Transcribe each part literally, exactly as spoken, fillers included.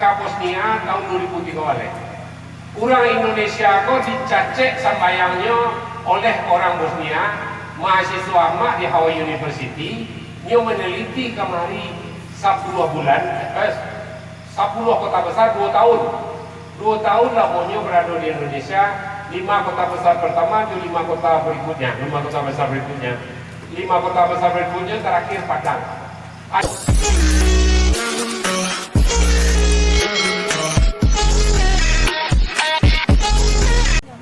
ka Bosnia tahun dua ribu tigo baleh. Urang Indonesia ko dicacek sambayangnyo oleh orang Bosnia, mahasiswa Ahmad di Howard University, nyo maneliti kamari sapuluah bulan, eh, sapuluah kota besar duo tahun. Duo tahun lamonyo barado di Indonesia, lima kota besar pertama, tu lima kota berikutnya, lima kota besar berikutnya, lima kota besar berikutnya, terakhir Padang.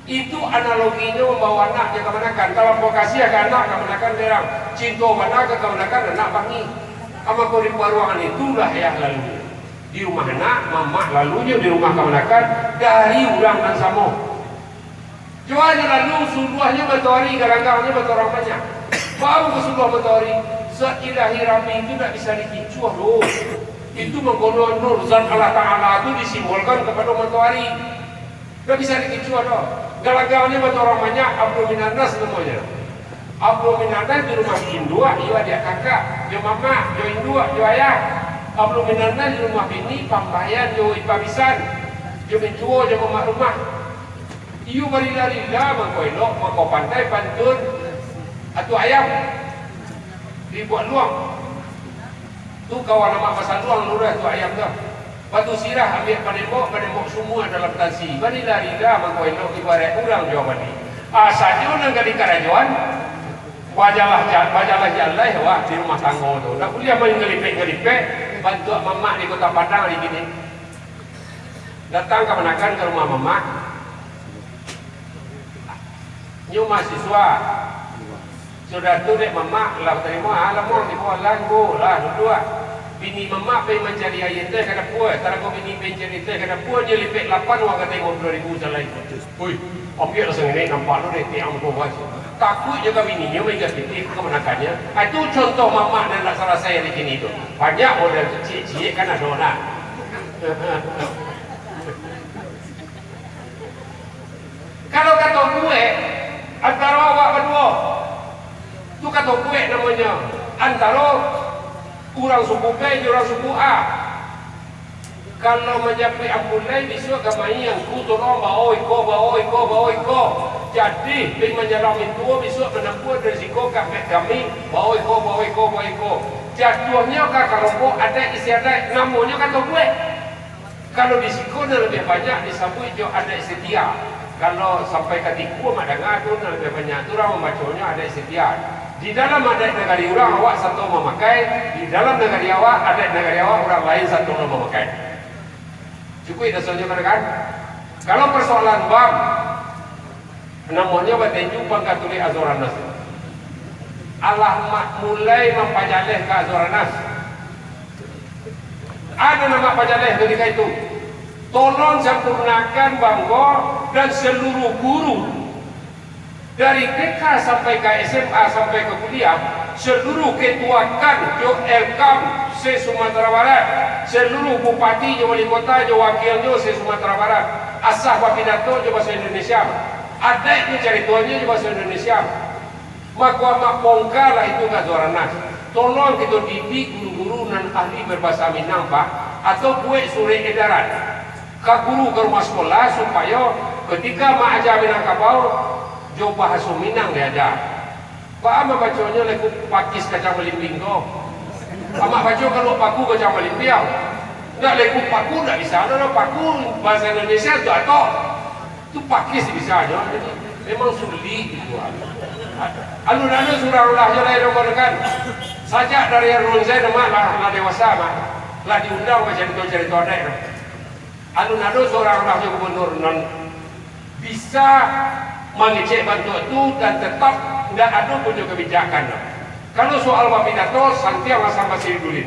Itu analoginyo mambawa anak jo kamanakan. Kalau kasiah ka anak, kamanakan berang. Cinto bana ka kamanakan, anak bangih. Mako di paruangan itulah ayah lalu. Di rumah anak, mamak lalu jo di rumah kamanakan, dari urang nan samo. Jua nyo lalu, suluahnyo matoari, galanggangnyo mato urang banyak. Baru ka suluah matoari, zat ilahi Rabbi itu ndak bisa dikicuah doh. Itu mangkono nur zat Allah Ta'ala tu disimbolkan kapado matoari. Ndak bisa dikicuah doh. Galanggangnyo mato urang banyak, Abdul Minanas namonyo. Abdul Minanas di rumah induak, iyo adiak kakak, jo mamak, jo induak, jo ayah. Abdul Minanas di rumah bini, pambayan, jo ipa bisan, jo mintuo, jo mamak rumah. Iyo barila-rila, mangko elok, mangko pandai pantun Atuak Ayam. Dibuek luang. Tu kawan amak basaluang lurah Atuak Ayam tu. Batu sirah ambiak panembok, panembok sumua dalam tansi. Barila-rila mangko elok, ibaraik urang juo bali. Asa jo nan ka dikarajoan, bajalah ja-, bajalah jaleh awak di rumah tanggo tu. Ndak buliah main ngalipek-ngalipek, bantuak mamak di Kota Padang ari kini. Datang kamanakan ka rumah mamak. Nyo mahasiswa. Sudah tu dek mamak lah tarimo, ah, lamuang di bawah lah, ibo lah, duduak. Bini mamak pai mancari aia teh ka dapua, tarago bini pai mancari teh ka dapua, nyo lipek lapan wang katai limo puluah ribu salai. Oi, ambiak lah sangenek, nampak lo dek tiang tu, wai. Takuik jo ka bininyo, maiga pitih kamanakannyo. Ah, itu contoh mamak nan nak salasai ari kini tu. Banyak model tu, ciek-ciek kan ado nah. Kalau kato kuek, antaro awak baduo, tu kato kuek namonyo, antaro urang suku B jo urang suku A. Kalau manjapuik ampulai, bisuak ka mai angku tolong bao iko, bao iko, bao iko. Jadi, pai manjalang mintuo, bisuak manampuah dari siko ka ampek kami, bao iko, bao iko, bao iko. Jatuahnyo ka kalompok adaik istiadaik, namonyo kato kuek. Kalau di siko nan labiah banyak disabuik jo adaik setia. Kalau sampai ka Tiku Amak danga tu, nan labiah banyak tu urang mambaconyo adaik setia. Di dalam adaik nagari urang, awak sato mamakai, di dalam nagari awak, adaik nagari awak, urang lain sato lo mamakai. Cukuik dasarnyo kan? Kalau persoalan bam, namonyo batinju pangka tulih Azwaranas. Alah ma-, mulai mampajaleh ka Azwaranas. Ado nan mampajaleh ketika itu. Tolong sampurnakan bangko dan seluruh guru dari T K sampai ka S M A sampai ka kuliah, seluruh ketua kan jo L K A M se-Sumatera Barat, seluruh bupati jo wali kota jo wakilnyo se-Sumatera Barat, asah bapidato jo bahaso Indonesia, adaik jo caritonyo jo bahaso Indonesia. Mako, amak bongkalah itu ka Azwaranas. Tolong kito didik guru-guru nan ahli berbahasa Minang, Pak, atau buek surek edaran ka guru ka rumah sekolah, supayo ketika maaja Minangkabau, jo bahaso Minang diaja. Baa mambaconyo Lekuk Pakis Kacang Balimbing ko? Amak baco Kaluak Paku Kacang Balimbiang. Ndak, Lekuk Paku ndak bisa, ndak, ndak, Paku bahasa Indonesia tu atok. Tu pakis bisanyo, jadi memang sulik gitu. Alun ado surang lah jo lai dokonekan. Sajak dari Arunzai nama lah, lah dewasa mah, lah diundang bacarito-carito adaik. Alun ado surang lah jo gubernur nan bisa mangecek bantuak tu dan tetap ndak ado punyo kebijakan. Kalau soal bapidato, santiang lah sambah siridulin.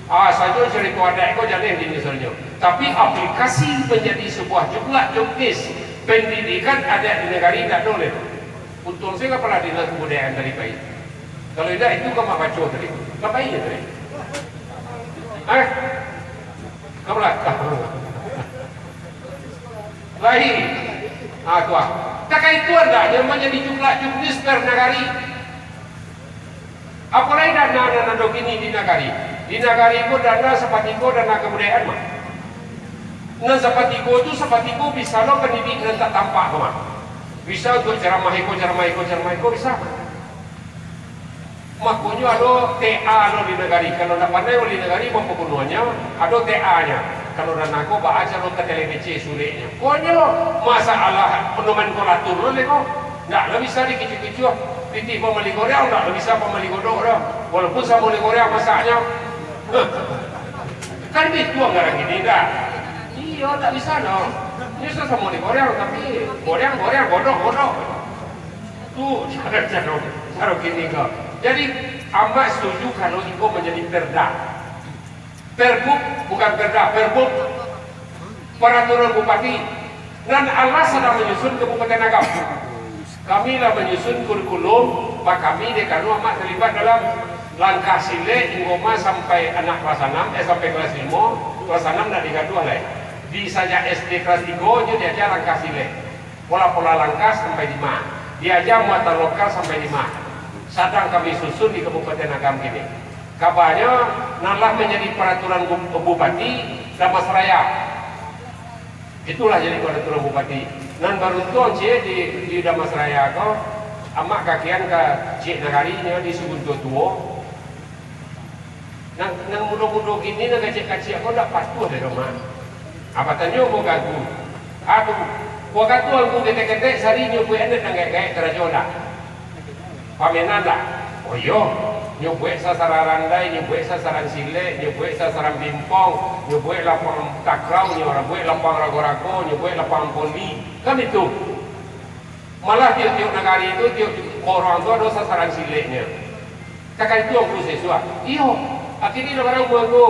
Ah, sajo carito adaik ko jaleh di misalnyo. Tapi aplikasi manjadi sabuah juklak juknis pendidikan adaik di nagari indak ado lai. Untuang sajo kapala dinas kabudayaan tadi pai. Kalau indak, itu ka mak baco tadi. Ka pai tadi. Eh? Ka balakang. Lai. Ah, tu ah. Takah itu andaknyo manjadi juklak juknis per nagari. Apo lai dana nan ado kini di nagari? Di nagari ko dana sapatiko dana kabudayaan mah. Nan sapatigo tu, sapatigo bisa lo pandidik nan tak tampak tu mah. Bisa untuak caramah iko, caramah iko, caramah iko, bisa. Makonyo ado T A lo di nagari. Kalau ndak pandai wali nagari bapagunoannyo, ado T A-nyo. Kalau nan nako baa caro ka televisi sureknyo. Konyo masalah nomenklatur lo leko. Ndak lo bisa dikicuah-kicuah. Pitih pamali goreang, ndak lo bisa pamali godok doh. Walaupun samo di goreang masaknyo. Kan itu anggaran kini, ndak? Iyo, ndak bisa doh. Ini samo di goreang, tapi goreang, goreang, godok, godok. Tu caro, caro, caro kini ko. Jadi, Amak setuju kalau iko manjadi perda. Perbuk, bukan perda, perbuk. Peraturan Bupati. Nan alah sadang manyusun Kabupaten Agam. Kami lah manyusun kurikulum, pak kami dek anu Amak talibat dalam langkah silek, inggo ma sampai anak kelas anam, eh, sampai kelas limo, kelas anam ndak digaduah lai. Di sajak S D kelas tigo nyo diaja langkah silek. Pola-pola langkah sampai lima. Diaja muatan lokal sampai lima. Sadang kami susun di Kabupaten Agam kini. Kabanyo, nan lah manjadi paraturan bu-, bupati, Damasraya. Itulah jadi paraturan bupati. Nan baruntuang ciek di, di Damasraya ko, Amak kakian ka ciek nagarinyo di Siguntuang Tuo. Nan, nan mudo-mudo kini, nan kaciak-kaciak ko ndak patuah dek Amak. Apo tanyo ko gagu? Aduh, ko gagu angku ketek-ketek sari nyo buek anak nan gaek-gaek karajo ndak? Pamenan ndak? Oh iyo, nyo buek sasaran randai, nyo buek sasaran silek, nyo buek sasaran pingpong, nyo buek lapang takraw, nyo buek lapang rago-rago, nyo buek lapang voli. Kan itu. Malah tiok-tiok nagari tu, tiok-tiok korong tu ado sasaran sileknyo. Takah itu angku siswa. Iyo, akini lah barang umua tu,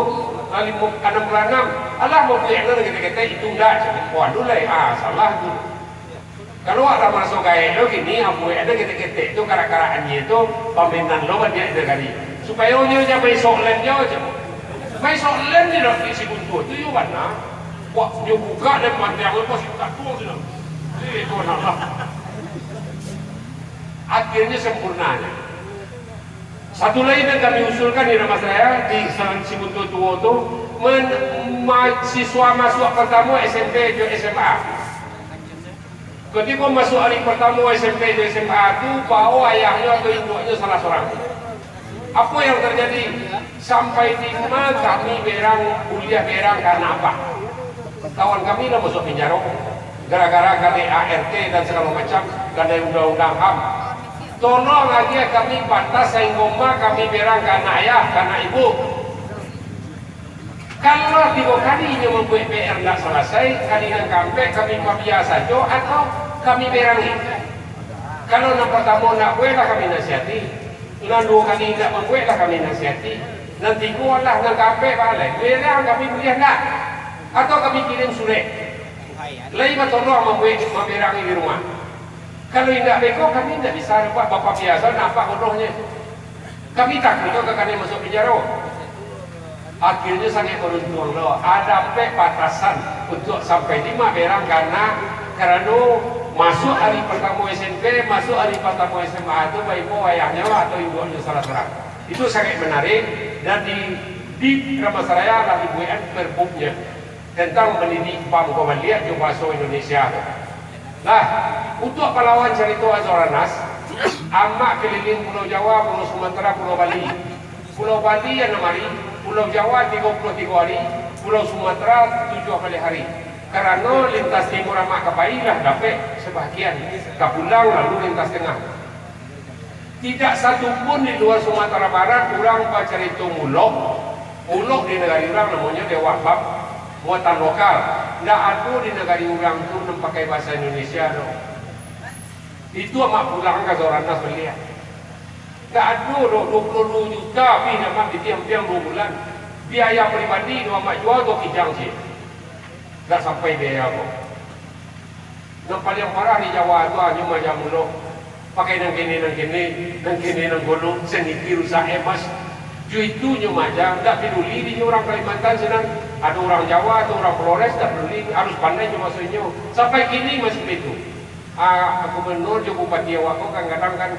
ah, limo, anam puluah anam. Alah, mambuek nan ketek-ketek itu ndak, cakap. Waduh lai, ah, salah tu. Kalau awak lah maraso gaek tu, kini ambuek nan ketek-ketek tu, karak-karak anyie tu, pamenan lo bandiak nagari. Supayo nyo jan main sok lem jo, cakap. Main sok lem di, di Siguntuang tu, iyo bana. Wah, nyo buka dan panjang tu, pasti tak tuang sudah. Eh, Tuhan Allah. Akhirnyo sempurnanyo. Satu lai nan kami usulkan di Damasraya, di Sa-, Siguntuang Tuo tu, men-, ma-, siswa masuak partamo S M P jo S M A. Katiko masuak ari partamo S M P jo S M A tu, bao ayahnyo atau induaknyo salah sorang. Apo yang tarjadi? Sampai dima kami berang, buliah berang ka anak abah. Kawan kami lah masuak pinjaro, gara-gara kanai A R T dan sagalo macam, kanai undang-undang ham. Tolong agiah kami batas sainggo ma kami berang ka anak ayah, ka anak ibu. Kalau tigo kali inyo mambuek P R ndak salasai, kali nan kaampek kami pabia sajo atau kami berangi? Kalau nan partamo ndak buek lah kami nasihati, nan duo kali indak mambuek lah kami nasihati, nan tigo alah, nan kaampek baa lai? Berang kami buliah ndak? Atau kami kirim surek? Lai batolong mambuek, mamberangi di rumah? Kalau indak beko, kami indak bisa dapek, bapak biaso nampak bodohnyo. Kami takuik tu ka kanai masuak pinjaro. Akhirnyo sangaik baruntuang lo, ado ampek batasan untuak sampai lima berang ka anak, karano masuak ari partamo S M P, masuak ari partamo S M A tu baibo ayahnyo atau induaknyo salah sorang. Itu sangaik manarik, dan di, di Damasraya lah dibuekan perbuknyo tentang mandidik bangko baliak jo bahaso Indonesia tu. Lah, untuak palawan carito Azwar Anas, Amak kaliling Pulau Jawa, Pulau Sumatera, Pulau Bali. Pulau Bali anam ari, Pulau Jawa tigo puluah tigo ari, Pulau Sumatera tujuah baleh ari. Karano lintas timur Amak ka pai lah dapek sabahagian, ka pulang lalu lintas tangah. Tidak satu pun di lua Sumatera Barat urang bacarito Mulok. Mulok di nagari urang namonyo dewak bab muatan lokal. Ndak ado di nagari urang tu nan pakai bahaso Indonesia doh. Itu Amak pulang ka Azwar Anas baliak. Ndak ado doh, duo puluah duo juta abih Amak pitih ampiang duo bulan. Biaya pribadi doh Amak jua tu kijang ciek. Ndak sampai biaya ko. Nan paliang parah di Jawa tu hanyo maja Mulok. Pakai nan kini, nan kini, nan kini, nan kono, saniki rusak emas. Jo itu nyo maja, ndak peduli di urang Kalimantan sinan. Ado urang Jawa atau urang Flores, ndak peduli, harus pandai jo bahaso inyo. Sampai kini masih baitu. Ah, gubernur jo bupati awak ko kadang-kadang kan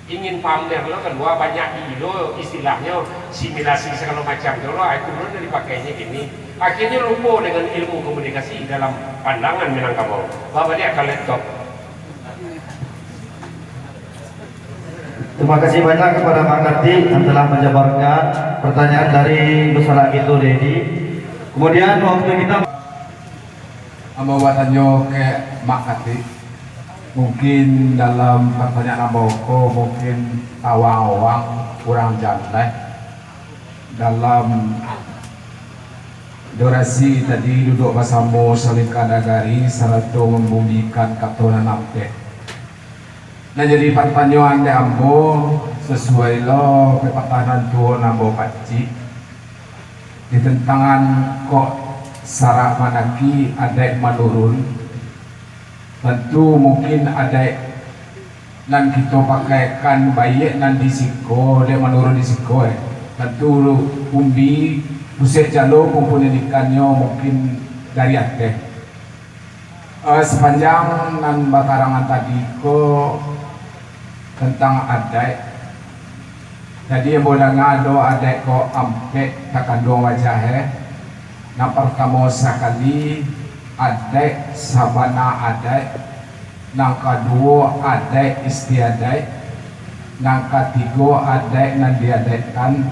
Ingin pamer lo, kalua banyak gilo istilahnyo, similasi sagalo macam tu lo, ah, itu lo nan dipakainyo kini. Akhirnyo lupo dengan ilmu komunikasi dalam pandangan Minangkabau. Babaliak ka laptop. Terima kasih banyak kepada Pak Kartik yang telah menjabarkan pertanyaan dari Besar Agito Dedi. Kemudian waktu kita Ambo batanyo ka Mak Kartik, mungkin dalam partanyaan ambo ko mungkin tawang-awang kurang jaleh dalam durasi tadi duduak basamo salingka nagari sarato mambunyikan kato nan ampek. Nan jadi partanyaan dek ambo, sasuai lo pepatah nan tuo nan ambo pacik, di tantangan kok sarak manaki adaik manurun, tantu mungkin adaik nan kito pakaikan baiak nan di siko, dek manurun di siko, eh. Tantu umbi pusek jalo pun pandidikannyo mungkin dari ateh. Eh, sapanjang nan bakarangan tadi ko tantang adaik. Jadi, ambo danga ado adaik ko ampek takanduang wajah, eh. Nan partamo sakali, adaik sabana adaik. Nan kaduo, adaik istiadaik. Nan katigo, adaik nan diadaikkan.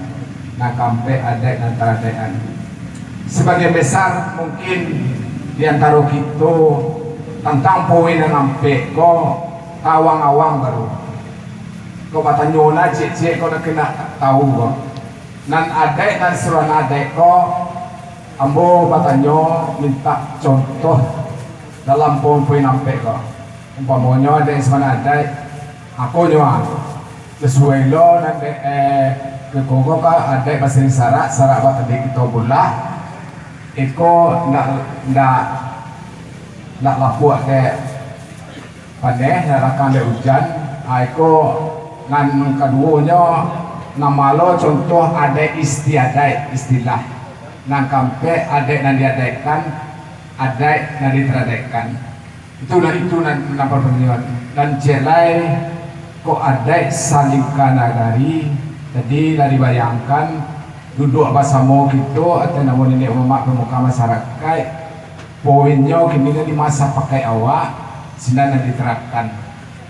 Nan kaampek, adaik nan taradaikkan. Sabagian besar mungkin di antaro kito tantang poin nan ampek ko tawang-awang baru. Ko batanyo lah ciek-ciek ko nak kena tahu ko. Nan adaik, nan sabana adaik ko, ambo batanyo mintak contoh dalam poin-poin ampek ko. Umpamonyo adaik sabana adaik, akonyo, ah, sasuai lo nan dek, eh, keko ko ka adaik basering sarak, sarak batandai kito bulah, iko ndak, ndak, ndak lapuak dek paneh, ndak lakang dek ujan. Ah, iko nan kaduonyo, nan malo contoh adaik istiadaik, istilah. Nan kaampek adaik nan diadaikkan, adaik nan ditaradaikkan. Itulah itu nan, nan parpandingan. Nan ciek lai, kok adaik salingka nagari, tadi lah dibayangkan, duduak basamo kito, atau namo niniak mamak pamuka masarakaik, poinnyo kini lah di masa pakai awak, sinan nan diterapkan.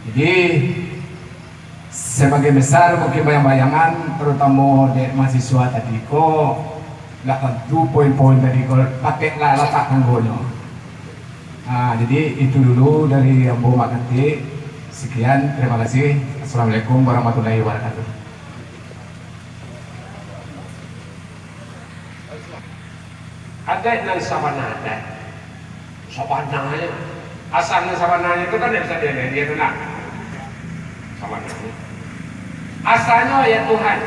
Jadi, Sabagian besar mungkin bayang-bayangan, tarutamo dek mahasiswa tadi ko, ndak tantu poin-poin tadi ko patek lah latak tanggonyo. Ah, jadi itu dulu dari ambo Mak Kantik. Sekian, terima kasih. Assalamualaikum warahmatullahi wabarakatuh. Adaik nan sabana adaik. Sabananyo. Asa nan sabananyo tu kan ndak bisa diagiah tu nah. Sabananyo. Asanyo ayat Tuhan.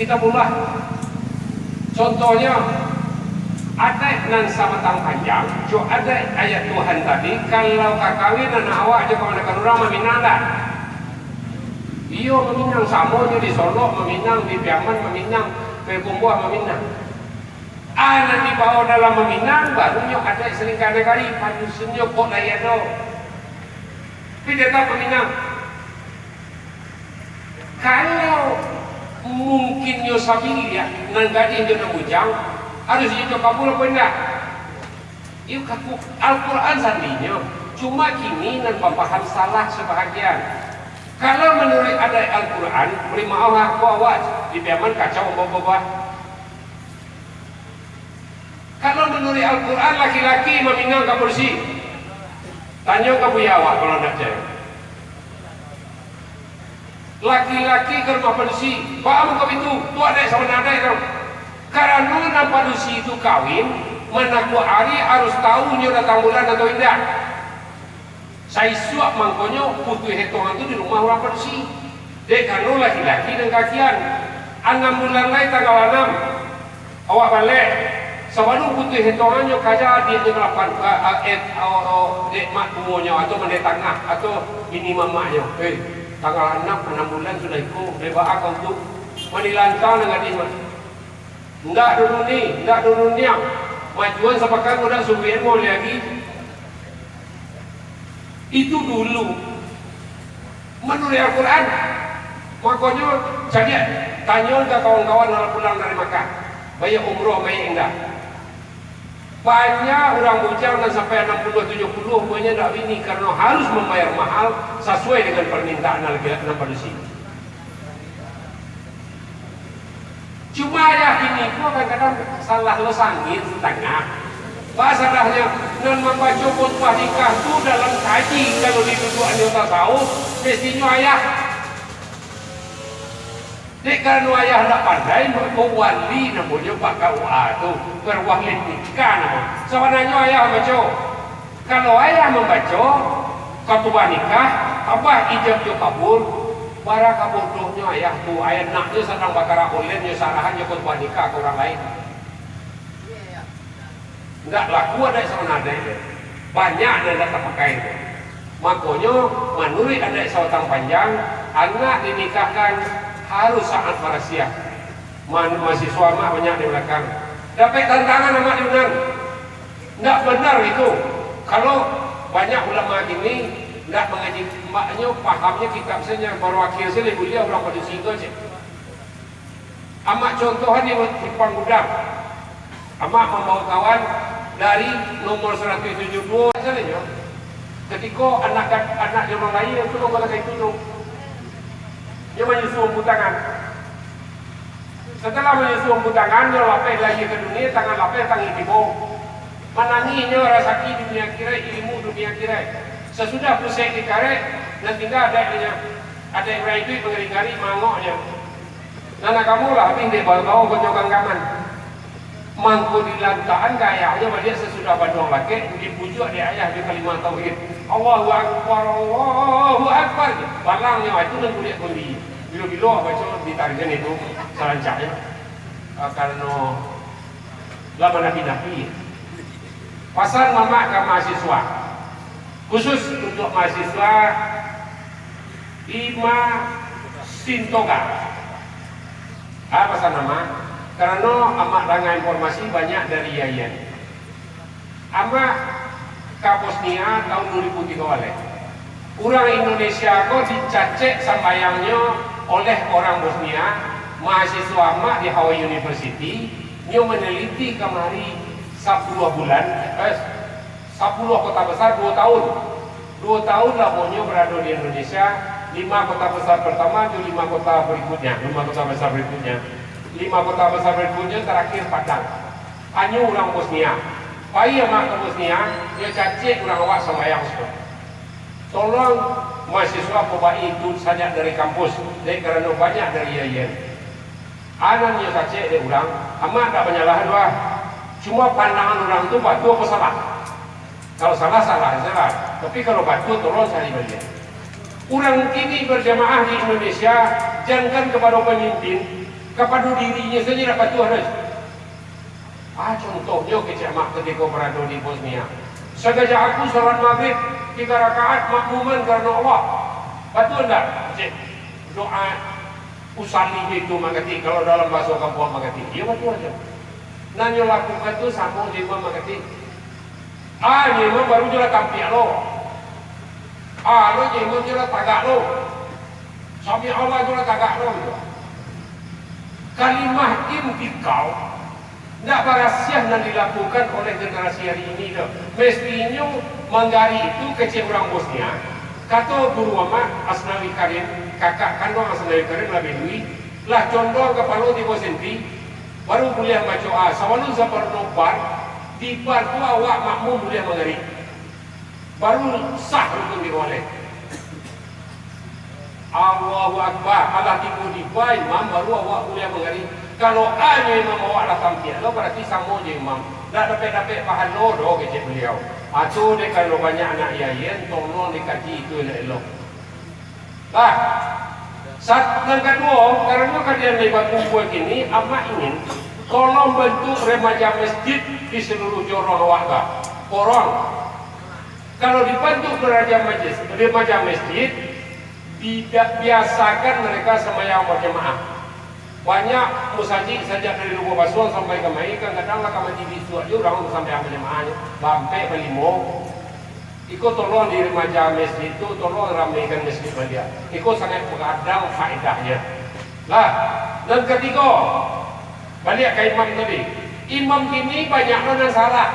Kitabullah. Contohnyo, adaik nan sabatang panjang, jo adaik ayat Tuhan tadi, kalau ka kawin anak awak jo kawan-kawan urang maminang dak? Iyo, maminang, samo jo di Solok maminang, di Piaman maminang, Payakumbuah maminang. A nan dibao dalam maminang, barunyo adaik salingka nagari, padusunnyo kok lai ado. Tapi tetap maminang. Kalau mungkinnyo sabiliak, nan gadih jo nan bujang, harus inyo kabul apo indak? Iyo, kaku Al-Quran sandinyo. Cuma kini nan bapaham salah sabahagian. Kalau manuruik adaik Al-Quran, bari maoh lah ko awak, di Piaman kacau babuah-buah. Kalau manuruik Al-Quran, laki-laki maminang ka padusi. Tanyo ka buya awak kalau ndak picayo. Laki-laki ka rumah padusi, baa muko pintu, tu adaik sabana adaik tu. Karano nan padusi tu kawin, manakuak ari harus tahu nyo datang bulan atau indak. Saisuak mangkonyo putuih etong tu di rumah urang padusi. Dek karano laki-laki nan kakian, anam bulan lai tanggal anam. Awak baleh, sabalun putuih etong nyo kaja di nyo kalapan, a, a, et, a, o, dek mak tuonyo, atau mandeh tangah, atau bini mamaknyo. Eh, tanggal anam, anam bulan sudah iko, dek baa kau tu? Mandi lantang nan gadih mah. Ndak dulu ni, ndak dulu niang. Majuan sapakan budak sumbian mau lagi. Itu dulu. Manuruik Al-Quran. Makonyo, caliak, tanyo ka kawan-kawan nan lah pulang dari Makkah, baiak umroh, baiak indak. Banyak urang bujang nan sampai anam puluah, tujuah puluah, umurnyo indak babini karano harus mambayar mahal sasuai dengan parmintaan nan, nan padusi. Cuma ayah kini ko kadang-kadang salah lo sangin satangah. Baa salahnyo, nan mambaco khutbah nikah tu dalam kaji, kalau di duduaknyo tasawuf, mestinyo ayah. Dek karano ayah ndak pandai, mako wali namonyo Pak K U A tu, berwali nikah namo. Sabananyo ayah mambaco. Kalau ayah mambaco khutbah nikah, tabah ijab jo kabul, bara ka bodohnyo ayah tu, ayah anaknyo sadang bakarak online, nyo sarahan jo khutbah nikah ka urang lain. Indak laku adaik sabananyo tu. Banyak nan indak tapakai tu. Makonyo, manuruik adaik sabatang panjang, anak dinikahkan harus sangat barasiah. Ma-, mahasiswa amak banyak di balakang. Dapek tantangan amak diundang. Ndak benar itu. Kalau banyak ulama kini ndak mangaji, maknyo pahamnyo kitab sajo, baru akhir sajo buliah urang padusi tu aja. Amak contoh ni simpang gudang. Amak mambawa kawan dari nomor saratuih tujuah puluah duo sajo. Katiko anak, anak urang lain tu nomor saketu tu. Dia manyusun butangan. Setelah manyusun butangan, nyo lapeh lahia ka dunia, tangan lapeh, tangih tibo. Manangih nyo rasaki dunia akhirat, ilmu dunia akhirat. Sasudah pusek dikarek, nan tingga adaiknyo. Adaik urang iduik mangari-ngari mangoknyo. Nan agamo lah abih dek bawa-bawa konyo ganggaman. Mangko dilantakan ka ayahnyo baliak sasudah baduang lakek, dipujuak dek ayah jo kalimah tauhid. Allahu Akbar, Allahu Akbar. Balangnyo itu nan kuliah kundi. Bilo-bilo baco ditarikan itu sarancaknyo. Ah, karano lah manapi-napi. Pasan mamak ka mahasiswa. Khusus untuak mahasiswa Ima Sintoga. Ah, pasan amak, karano amak danga informasi banyak dari Yayan. Amak ka Bosnia tahun dua ribu tigo baleh. Urang Indonesia ko dicacek sambayangnyo oleh orang Bosnia, mahasiswa amak di Howard University, nyo maneliti kamari sapuluah bulan, eh, sapuluah kota besar duo tahun. Duo tahun lamonyo barado di Indonesia, lima kota besar pertama jo lima kota berikutnya, lima kota besar berikutnya. Lima kota besar berikutnya terakhir Padang. Hanyo urang Bosnia. Pai amak ka Bosnia, nyo cacek urang awak sambayang situ. Tolong mahasiswa pabai itu sajak dari kampus, dek karano banyak dari Yayan. Anan nyo cacek dek urang, amak ndak manyalah doh. Cuma pandangan urang tu batua apo salah. Kalau salah, salah, salah. Tapi kalau batua, tolong cari baliak. Urang kini berjamaah di Indonesia, jankan kapado pamimpin, kapado dirinyo sajo ndak patuah doh. Ah, contohnyo kecek amak katiko barado di Bosnia. Sagajak aku salat Magrib tigo rakaat makmuman karano Allah. Batua ndak, kecek? Doa usalli itu manggatik, kalau dalam bahaso kampuang manggatik. Iyo, batua ajo. Nan nyo lakukan tu samo jo imam manggatik. Ah, nyo imam baru nyo lah tampiak lo. Ah, lo nyo imam nyo lah tagak lo. Sami Allah nyo lah tagak lo. Kalimah intikal. Ndak barasiah nan dilakukan oleh generasi ari ini doh. Mestinyo manggarik itu kecek urang Bosnia. Kato guru amak, Asnawi Karim, kakak kanduang Asnawi Karim lah balui, lah condong kapalo tigo senti, baru buliah baco A. Sabalun sabaru nobar, di bar tu awak makmum buliah manggarik. Baru sah rukun di waleh. Allahu Akbar. Alah tibo di bar imam, baru awak buliah manggarik. Kalau anyo imam awak lah tampiak lo, barati samo jo imam. Ndak dapek-dapek pahalo doh, kecek baliau. Atu dek, kalau banyak anak Yayan, tolong dikaji itu elok-elok. Lah, sat-, nan kaduo, karano kalian lai bakumpua kini, amak ingin, tolong bantuk remaja masjid di saluruah jorong awak ka. Korong. Kalau dibantuk remaja majlis-, remaja masjid, bida-, biasakan mereka sambayang bajamaah. Banyak musajik sajak dari Lubuak Basuang sampai kamari, kadang-kadang lah ka majlis isuak jo urang sambayang bajamaah, bampek balimo. Iko tolong di remaja masjid tu, tolong ramekan masjid baliak. Iko sangat bagadang faedahnyo. Lah, nan katigo, baliak ka imam tadi. Imam kini banyak lo nan salah.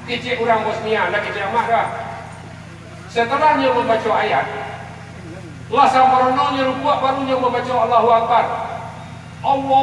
Kecek urang Bosnia, ndak kecek amak doh. Setelah nyo mambaco ayat, lah samparononyo rukuak, baru nyo mambaco Allahu Akbar. Allah